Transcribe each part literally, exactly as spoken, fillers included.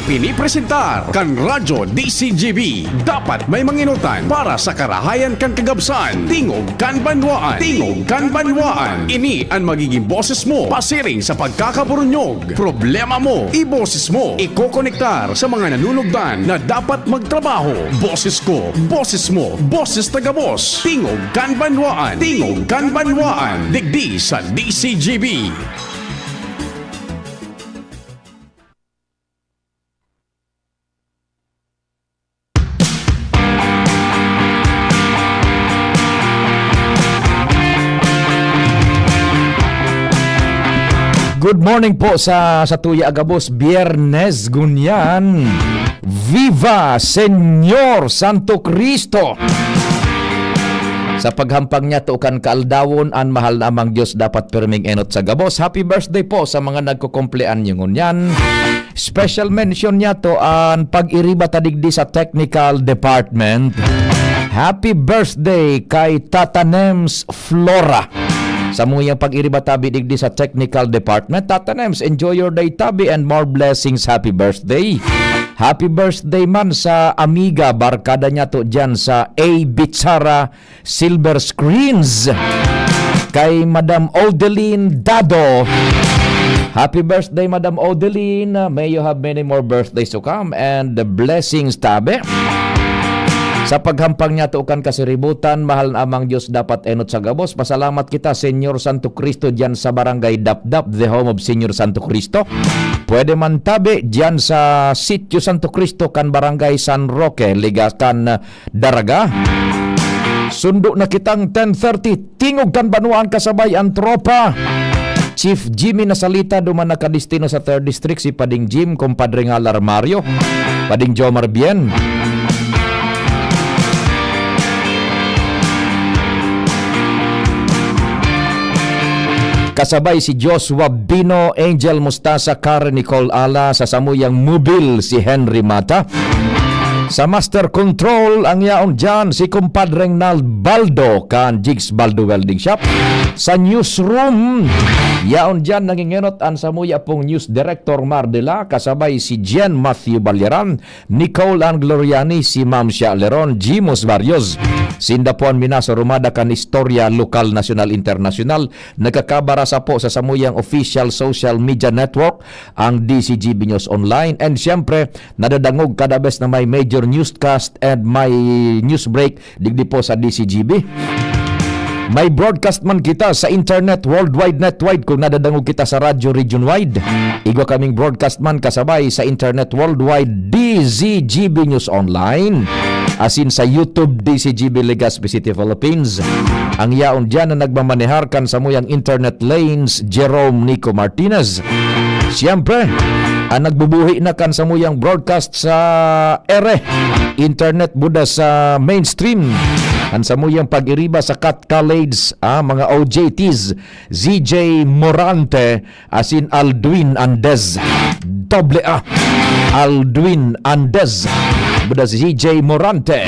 Pinipresentar kan Radyo D C G B. Dapat may manginutan para sa karahayan kan kagabsan. Tingog kan banwaan. Tingog kan banwaan. Ini an magiging boses mo pasiring sa pagkakaburunyog. Problema mo, iboses mo. Ikokonektar sa mga nanunugdan na dapat magtrabaho. Boses ko, boses mo, boses ta gabos. Tingog kan banwaan. Tingog kan banwaan. Digdi sa D C G B. Good morning po sa, sa Tuya Agabos, Biyernes ngunyan. Viva Señor Santo Cristo! Sa paghampang niya to kan kaaldawon, an mahal na Amang Diyos dapat pirming enot sa gabos. Happy birthday po sa mga nagkukumpleanyo ngunyan. Special mention niya to an pag-iriba ta digdi sa technical department. Happy birthday kay Tata Nems Flora. Sa muyang pag-iriba tabi digdi sa technical department, Tata Nems, enjoy your day tabi and more blessings. Happy birthday. Happy birthday man sa amiga, barkada niya to dyan sa A Bichara Silver Screens. Kay Madam Odeline Dado. Happy birthday, Madam Odeline. May you have many more birthdays to come and the blessings tabi. Sa paghampang niya to kan kasiributan, mahal na Amang Diyos dapat enot sa gabos. Pasalamat kita, Señor Santo Cristo, diyan sa Barangay Dapdap, the home of Señor Santo Cristo. Pwede man tabi diyan sa Sitio Santo Cristo kan Barangay San Roque, Ligacan, Daraga. Sundo na kitang ten thirty. Tingog kan banwaan kasabay ang tropa. Chief Jimmy nasalita, duman nakadestino sa third District si Pading Jim, Compadre Ngalar Mario, Pading Jomar Bien. Kasabay si Joshua Bino, Angel Mustasa, Karen Nicole Ala, sa samuyang mobil si Henry Mata. Sa Master Control, ang yaon dyan, si Compadreng Nalbaldo kan Jigs Baldo Welding Shop. Sa Newsroom, yaon dyan, nangingenot an samuya pong News Director Mardela, kasabay si Jen Matthew Balyaran, Nicole Ann Gloriani, si Ma'am Shia Leron, Jimos Barrios. Sinda po an minasurumada kan istorya lokal, nasyonal, internasyonal. Nagkakabarasa po sa samuyang official social media network, ang D C G B News Online. And siyempre, nadadangog kada bes na may major newscast and may news break digdi po sa D C G B. May broadcast man kita sa internet worldwide, netwide, kung nadadangog kita sa radyo region-wide. Igwa kaming broadcast man kasabay sa internet worldwide, D Z G B News Online. Asin sa YouTube, D C G B Legazpi City, Philippines. Ang yaon diyan na nagmamanehar kan samuyang internet lanes, Jerome Nico Martinez. Siyempre, ang nagbubuhi na kan samuyang broadcast sa ere, internet buda sa mainstream. Ang samuyang pag-iriba sa Cat College, ah, mga O J Ts, Z J Morante, asin Aldwin Andes. Doble A. Aldwin Andes. Buda si Z J Morante.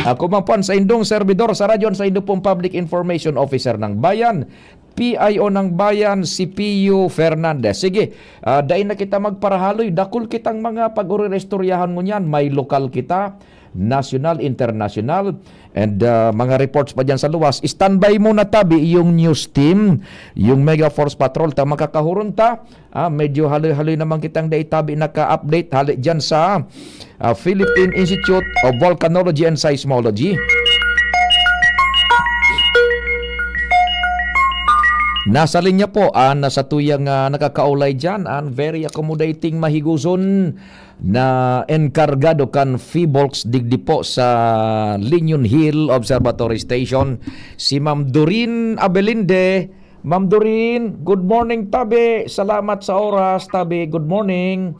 Ako man po an saindong servidor sa radyo, an saindo pong Public Information Officer ng Bayan, P I O ng Bayan, si Pio Fernandez. Sige, ah, dai na kita magparahaloy. Dakul kitang mga pag-urirestoryahon ngunyan. May lokal kita, nasyonal, internasyonal, and, ah, mga reports pa dyan sa luwas. Standby muna tabi yung news team, yung Mega Force Patrol. Ta makakahuron ta, ah, medyo haloy-haloy naman kitang dai tabi naka-update hali dyan sa, ah, Philippine Institute of Volcanology and Seismology. Nasa linya po, ah, nasa tuyang, ah, nakakaulay dyan, ang very accommodating, mahiguson na enkargado kan PHIVOLCS digdi po sa Liñon Hill Observatory Station, si Ma'am Doreen Abelinde. Ma'am Doreen, good morning, tabi. Salamat sa oras, tabi. Good morning.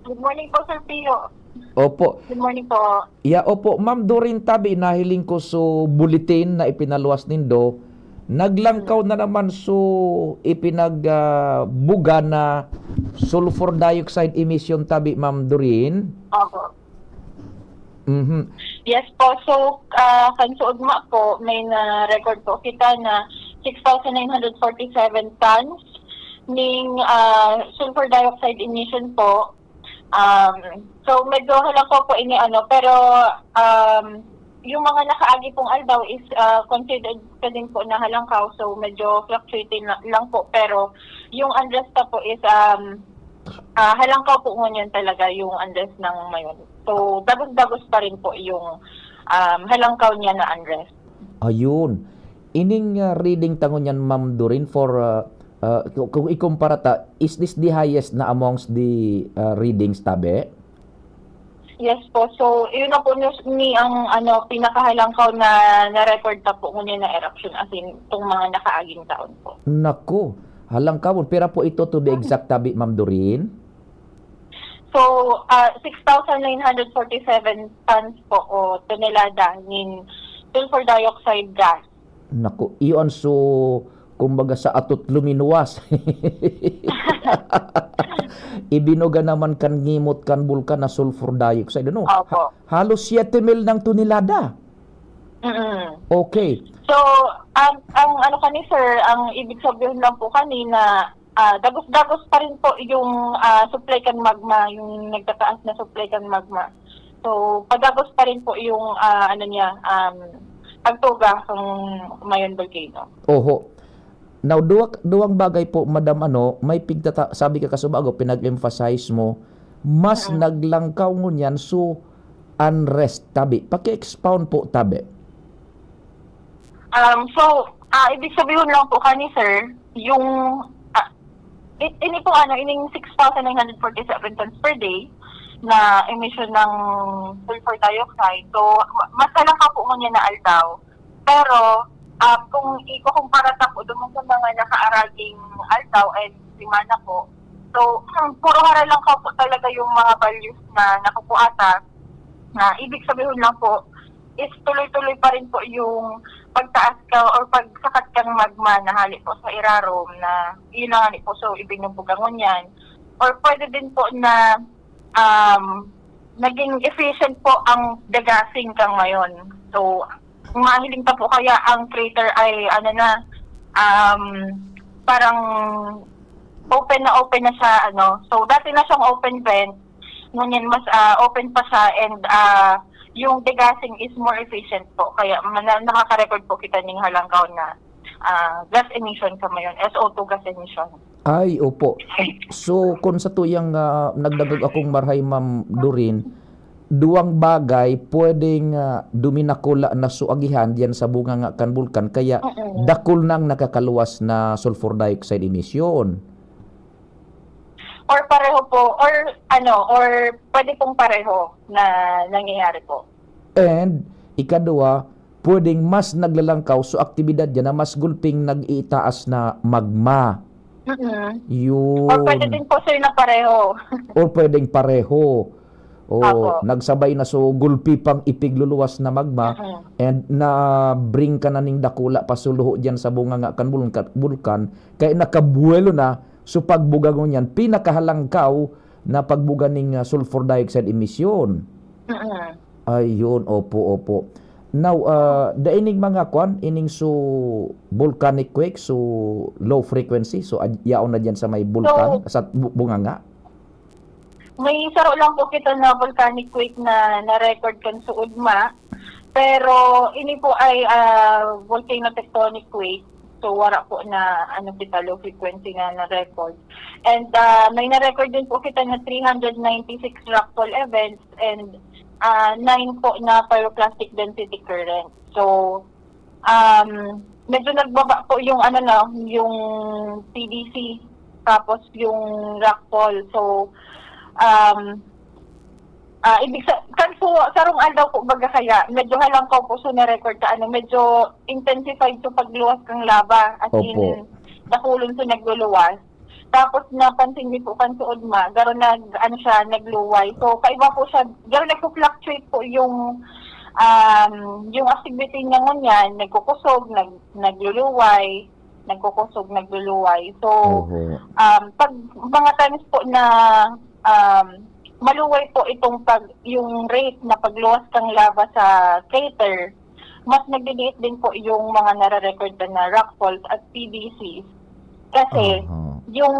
Good morning po, Sir Pio. Opo. Good morning po. Ya, opo, Ma'am Doreen, tabi, nahiling ko so bulletin na ipinaluwas nindo. Naglangkaw na naman so ipinag, ah, buga na sulfur dioxide emission, tabi, Ma'am Doreen? Opo. Mhm. Yes po. So, ah, kan suodma po, may na-record po kita na six thousand nine hundred forty-seven tons ning, ah, sulfur dioxide emission po. Um, so, medyo halangkaw po ini ano, pero, um, yung mga nakaagi pong aldaw is, ah, considered pa din po na halangkaw. So, medyo fluctuating la lang po. Pero yung unrest pa po is, um, ah, halangkaw po ngunyan talaga yung unrest ng Mayon. So, dagos-dagos pa rin po yung, um, halangkaw niya na unrest. Ayun. Ining, ah, reading ta ngunyan, Ma'am Doreen, for, ah, ah, ku kung ikumpara ta, is this the highest na amongst the, ah, readings, tabi? Yes po. So, yun na po ni ni ang ano, pinakahalangkaw na na-record ta po ngunyan na eruption, as in, 'tong mga nakaaging taon po. Naku, halangkawon. Pira po ito, to be exact, tabi, Ma'am Doreen? So, ah, six thousand nine hundred forty-seven tons po o tonelada nin sulfur dioxide gas. Naku, iyon so, kumbaga sa atot luminuwas. Ibinuga naman kan ngimot kan bulkan na sulfur dioxide, ano? Opo. Ha-, halos siyete mil ng tonelada. Mm. Okay. So, ang, ang ano kani, sir, ang ibig sabihin lang po kani na, ah, dagos-dagos pa rin po yung, ah, supply kan magma, yung nagtataas na supply kan magma. So, padagos pa rin po yung, ah, ano niya, um, pagtuga kang Mayon Volcano. Oho. Now, duwa, duwang bagay po, Madam, ano, may pigtata-, sabi ka kasubago, pinag-emphasize mo, mas Mm. naglangkaw ngunyan, so, unrest, tabi. Paki-expound po, tabi. Um, so, ah, ibig sabihin lang po kani, sir, yung, ah, i-, ini po, ano, ining six thousand nine hundred forty-seven tons per day na emission ng sulfur dioxide. So, ma-, mas halangkaw po ngunyan na aldaw. Pero, ah, kung ikukumpara ta po doon sa mga nakaaraging aldaw and semana po, so, puro halangkaw po talaga yung mga values na nakukuha ta, na ibig sabihin lang po is tuloy-tuloy pa rin po yung pagtaas ka or pagsakat kang magma na hali po sa irarom na yun na nga ni po, so, ibinubuga ngunyan. Or pwede din po na, um, naging efficient po ang degassing kang Mayon. So, mahiling pa po kaya ang crater ay ano na, um, parang open na open na siya, ano. So, dati na siyang open vent, ngunyan mas, ah, open pa siya and, ah, yung degassing is more efficient po. Kaya mana-, nakaka-record po kita ning halangkaw na, ah, gas emission sa Mayon, S O two gas emission. Ay, opo. So, kung sa tuyang, ah, nagdagag akong marahay, Ma'am Doreen, duwang bagay pwedeng, ah, duminakula na suagihan diyan sa bunganga kan bulkan, kaya Mm. dakul nang nakakaluwas na sulfur dioxide emission. Or pareho po, or ano, or pwede pong pareho na nangyayari po. And, ikadwa, pwedeng mas naglalangkaw so aktibidad diyan na mas gulping nag-iitaas na magma. Mm-mm. Yun. Or pwede din po, sir, na pareho. Or pwedeng pareho. O, Opo. nagsabay na so gulpi pang ipigluluwas na magma, Mm-mm. and na-bring ka na ning dakula pa so luho diyan sa bunganga kan bulka-, bulkan, kaya nakabuwelo na so pagbuga ngunyan, pinakahalangkaw na pagbuga ning, ah, sulfur dioxide emission. Mm-mm. Ayun, opo, opo. Now, ah, dai ning mga kwan, ining so volcanic quake, so low frequency, so ad-, yaon na diyan sa may bulkan, So, sa bu-, bunganga? May saro lang po kita na volcanic quake na na-record kan suod ma, pero ini po ay, ah, volcano tectonic quake. So, wala po na, ano, kita, low frequency na na-record. And, ah, may na-record din po kita na three hundred ninety-six rockfall events and, ah, nine po na pyroclastic density current. So, um, medyo nagbaba po yung, ano, no, yung P D C, tapos yung rockfall. So, um, ah, ibig sa-, kan po, sarong aldaw po, baga kaya, medyo halangkaw po, so na-record ka, ano, medyo intensified to pagluwas kang lava, as Opo. in, dakulon so nagluluwas. Tapos napansin niyo po kan suod ma, garo nag, ano siya, nagluway. So, kaiba po siya, garo nagfo-fluctuate po yung, um, yung activity niya ngunyan, nagkukusog, nag-, nagluluway, nagkukusog, nagluluway. So, Oho. um, pag mga times po na, um, maluway po itong pag, yung rate na pagluwas kang lava sa crater, mas nagdidiit din po yung mga nare-record na rockfalls at P D Cs. Kasi, Aha. yung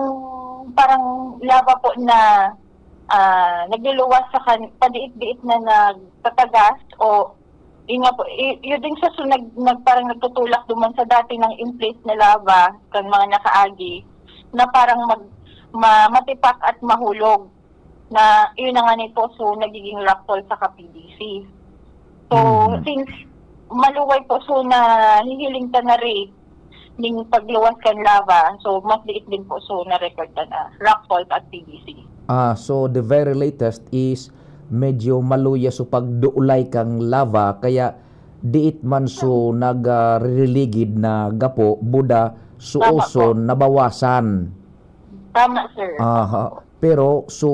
parang lava po na, ah, nagluluwas sa kan-, padiit-diit na nagtatagas o yun nga po, y-, yun din siya, so nag-, nag-, parang nagtutulak duman sa dati nang in place na lava, kan mga nakaagi, na parang mag-, ma-, matipak at mahulog. Na yun na nga ni po, so nagiging rockfall sa ka-P D C. So, Mm. since maluway po, so nahihiling ta na rate ning pagluwas kan lava, so mas diit din po, so na-record ta na rockfall at P D C. Ah, so the very latest is medyo maluya so pagduulay kang lava, kaya diit man so nag, ah, ririligid na gapo, buda so Tama po. oson nabawasan. Tama, sir. Aha. Pero so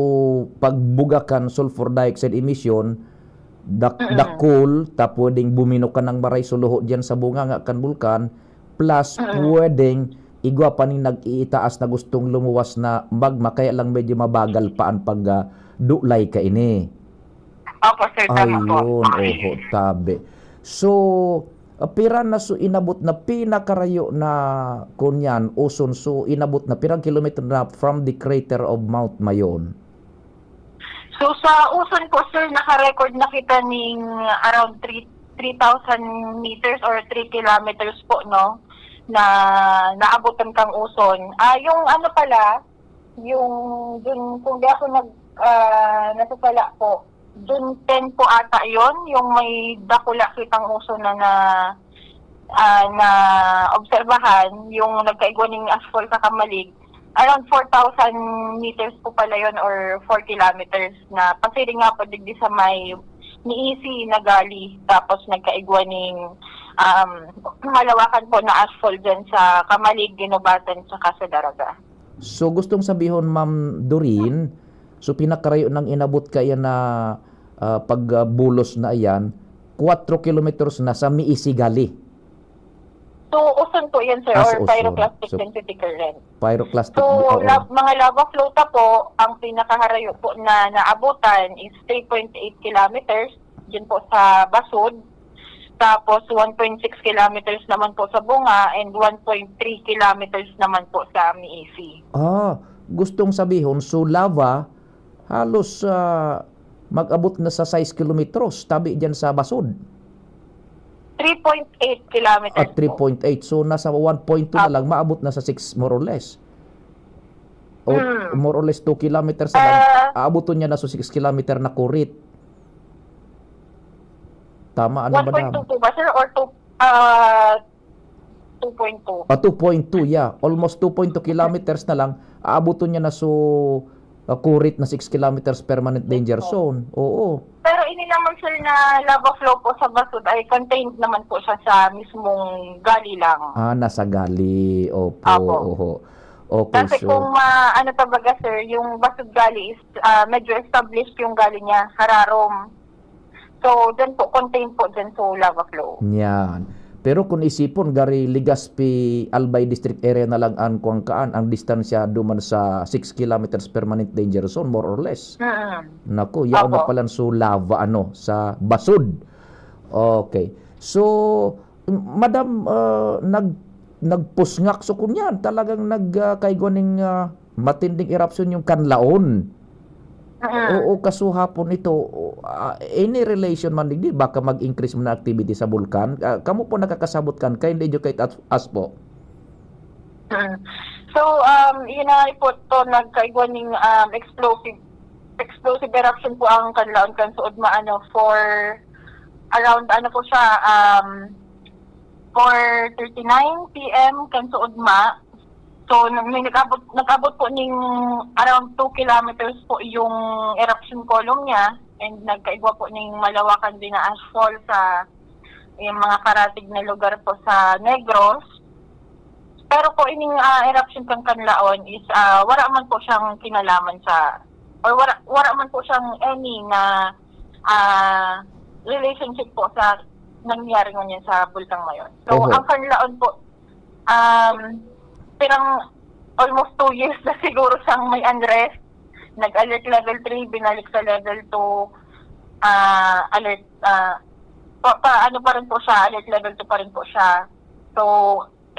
pagbuga kan sulfur dioxide emission, dak-, Mm. dakul, ta pwedeng bumino ka ng maray so luho diyan sa bunganga kan bulkan, plus Mm. pwedeng igwa pa ning nag-iitaas na gustong lumuwas na magma, kaya lang medyo mabagal pa an pag, ah, dulay kaini. Opo, sir, tama po. Ayun, oho, tabi. So, ah, pira na so inabot na pinakarayo na, kunyan, oson, so inabot na pirang kilometro na from the crater of Mount Mayon? So, sa oson po, sir, naka-record na kita ning around three, three thousand meters or three kilometers po, no, na naabotan kang oson. Ah, yung ano pala, yung dun, kung di ako nag-, ah, nasasala po, June ten po ata yon, yung may dakula kitang oson na, na, ah, na obserbahan, yung nagkaigwa ning ashfall sa Camalig. Around four thousand meters po pala yon or four kilometers na pasiring nga po digdi sa may Miisi na gali. Tapos nagkaigwa ning, um, malawakan po na ashfall dyan sa Camalig, Guinobatan, tsaka sa Daraga. So, gustong sabihon, Ma'am Doreen, so pinakarayo nang inabot kaiyan na, ah, pagbulos na iyan, kwatro kilometers na sa Miisi gali. So, oson po yan, sir, Ah, sa or oson. pyroclastic So, density current. Pyroclastic, So, oo. la-, mga lava flow ta po, ang pinakaharayo po na naabutan is three point eight kilometers, dyan po sa Basud. Tapos, one point six kilometers naman po sa Bunga and one point three kilometers naman po sa Miisi. Ah, gustong sabihon, so lava, halos, ah, mag-abot na sa sais kilometros, tabi dyan sa Basud. Three point eight kilometers At po. three point eight. So, nasa one point two na Apo. lang, maabot na sa six, more or less. O, Hmm. more or less two kilometers na lang, Ah. aaboton niya na sa six kilometer na kurit. Tama, ano, madam? One point two po ba, sir? Or two, ah, two point two? Ah, two point two, yeah. Almost two point two kilometers na lang, aaboton niya na so, ah, kurit na six kilometers permanent danger Yes po. zone. Oo. Pero ini naman, sir, na lava flow po sa Basud ay contained naman po siya sa mismong gali lang. Ah, nasa gali. Opo, Apo. oho. Okay, Kasi so kung ma-, ano talaga, sir, yung Basud Gali is, ah, medyo established yung gali niya, hararom. So, dyan po, contained po dyan sa lava flow. Yan. Pero kung isipon, gari Legazpi, Albay District Area na lang ang kuwang kaan, ang distansya duman sa six kilometers permanent danger zone, more or less. Mm. Naku, yaon na Opo. palan so lava, ano, sa Basud. Okay. So, m-, madam, ah, nag-, nagpusngak. So, kunyan, talagang nag, ah, kaigwa ning, ah, matinding eruption yung Kanlaon. Mm. Oo, kasuhapon ito, o, ah, any relation man digdi, baka mag-increase man ang activity sa bulkan. Ah, kamo po nakakasabot kan, kindly educate us, us po. Mm. So, um, yun na po to, nagkaigwa ning, um, explosive, explosive eruption po ang Kanlaon kan suod maano for around, ano po siya, um, four thirty-nine P M kan suod ma. So, na-, may nag-abot, nag-abot po ning around two kilometers po yung eruption column niya, and nagkaigwa po ning malawakan din na ashfall sa yung mga karatig na lugar po sa Negros. Pero po ining, ah, eruption kan Kanlaon is, ah, wala man po siyang kinalaman sa, or wala, wala man po siyang any na, ah, relationship po sa nangyari ngunyan sa Bulkang Mayon. So, Oho. ang Kanlaon po, um, pirang almost two years na siguro siyang may unrest. Nag-alert level three, binalik sa level two, ah, alert, ah, pa, pa, ano pa rin po siya, alert level two pa rin po siya. So,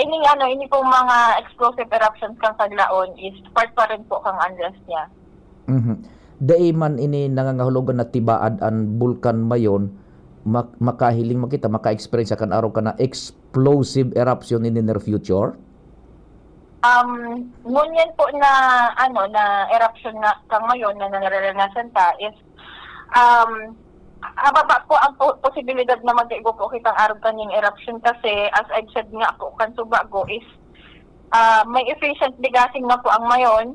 ining ano, ini pong mga explosive eruptions kan Kanlaon is part pa rin po kang unrest niya. Mhm. dai man ini nangangahulugan na tibaad an Bulkan Mayon mak-, makahiling man kita, maka-experience kan arog kan na explosive eruption in the near future? Um, ngunyan po na, ano, na eruption na kan Mayon na nararanasan ta is, um, hababa po ang po-, posibilidad na magkaigo po kitang arog kaning eruption kasi, as I've said nga po kan subago, is, ah, may efficient degassing na po ang Mayon.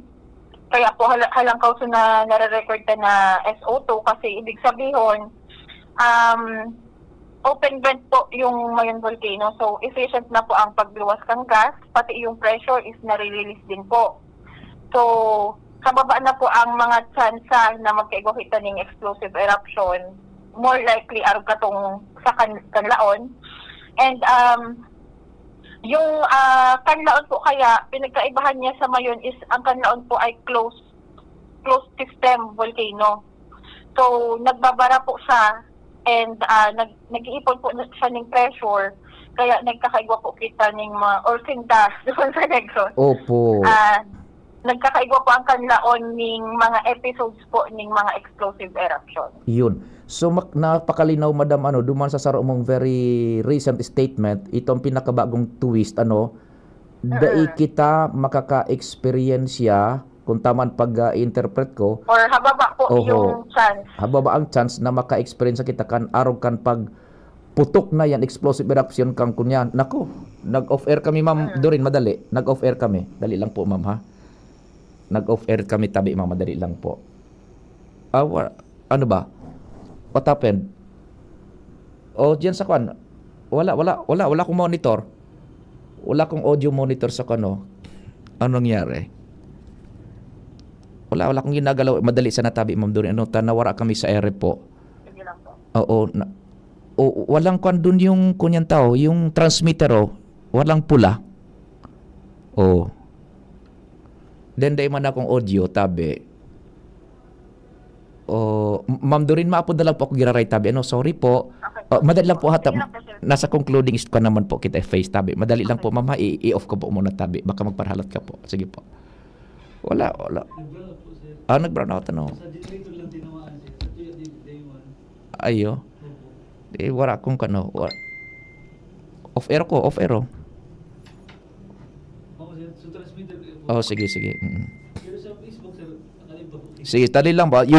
Kaya po hala-, halangkaw so na nare-record ta na S O two kasi ibig sabihon, um, open vent po yung Mayon Volcano. So, efficient na po ang pagluwas kan gas, pati yung pressure is nare-release din po. So, hababa na po ang mga tsansa na magkaigo kita ning explosive eruption. More likely, arog katong sa kan-, kanlaon. And, um, yung, ah, kanlaon po kaya, pinagkaibahan niya sa Mayon is ang kanlaon po ay closed, closed system volcano. So, nagbabara po siya and, ah, nag-, nag-iipon po na siya ning pressure, kaya nagkakaigwa po kita ning mga, or sinta, doon sa Negros. Opo. Ah, nagkakaigwa po ang kanlaon ning mga episodes po ning mga explosive eruption. Yun. So, mak-, napakalinaw, madam, ano, duman sa saro mong very recent statement, itong pinakabagong twist, ano, dai Mm. kita makaka-experience siya, kung tama ang pag-, ah, interpret ko. Or hababa po Oho. yung chance. Hababa ang chance na maka-experience kita kan arog kan pag putok na yan, explosive eruption kan kunyan. Nako, nag-off air kami, Ma'am Mm. Doreen, madali. Nag-off air kami. Dali lang po, ma'am, ha? Nag-off air kami, tabi, ma'am, madali lang po. Ah, wa-, ano ba? What happened? O, diyan sa kwan. Wala, wala, wala, wala akong monitor. Wala akong audio monitor sa kwan, oh. Ano nangyari? Wala, wala akong ginagalaw. Madali sana, tabi, Ma'am Doreen. Ano, ta-, nawara kami sa ere po. Sige lang po. Oo, na, o, walang kwan dun yung, kunyan tao, yung transmitter, oh. Walang pula. Oh. Then, dai man akong audio, tabi. Oh, M-, Ma'am Doreen, maapod na lang po ako giraray, tabi. Ano, sorry po. Okay. Oh, madali lang po, ha, Sige tab-, lang po, sir. nasa concluding is ko naman po kita face, tabi. Madali lang Okay. po, ma'am, ha, i-, i-off ko po muna, tabi. Baka magparahalat ka po. Sige po. Wala, wala. Nag-brown out po, sir. Ah, nag-brown out, ano? Sa generator lang tinamaan, sir. Sa tuyo, di, day one. Ayo. Opo. Eh, wala akong kano, wa-, off air ko, off air, oh. Opo, sir. So, transmitter ko po. Oh, sige, sige. Mm. Pero sa Facebook, sir, nakalimutan ko. Sige, dali lang ba? Yung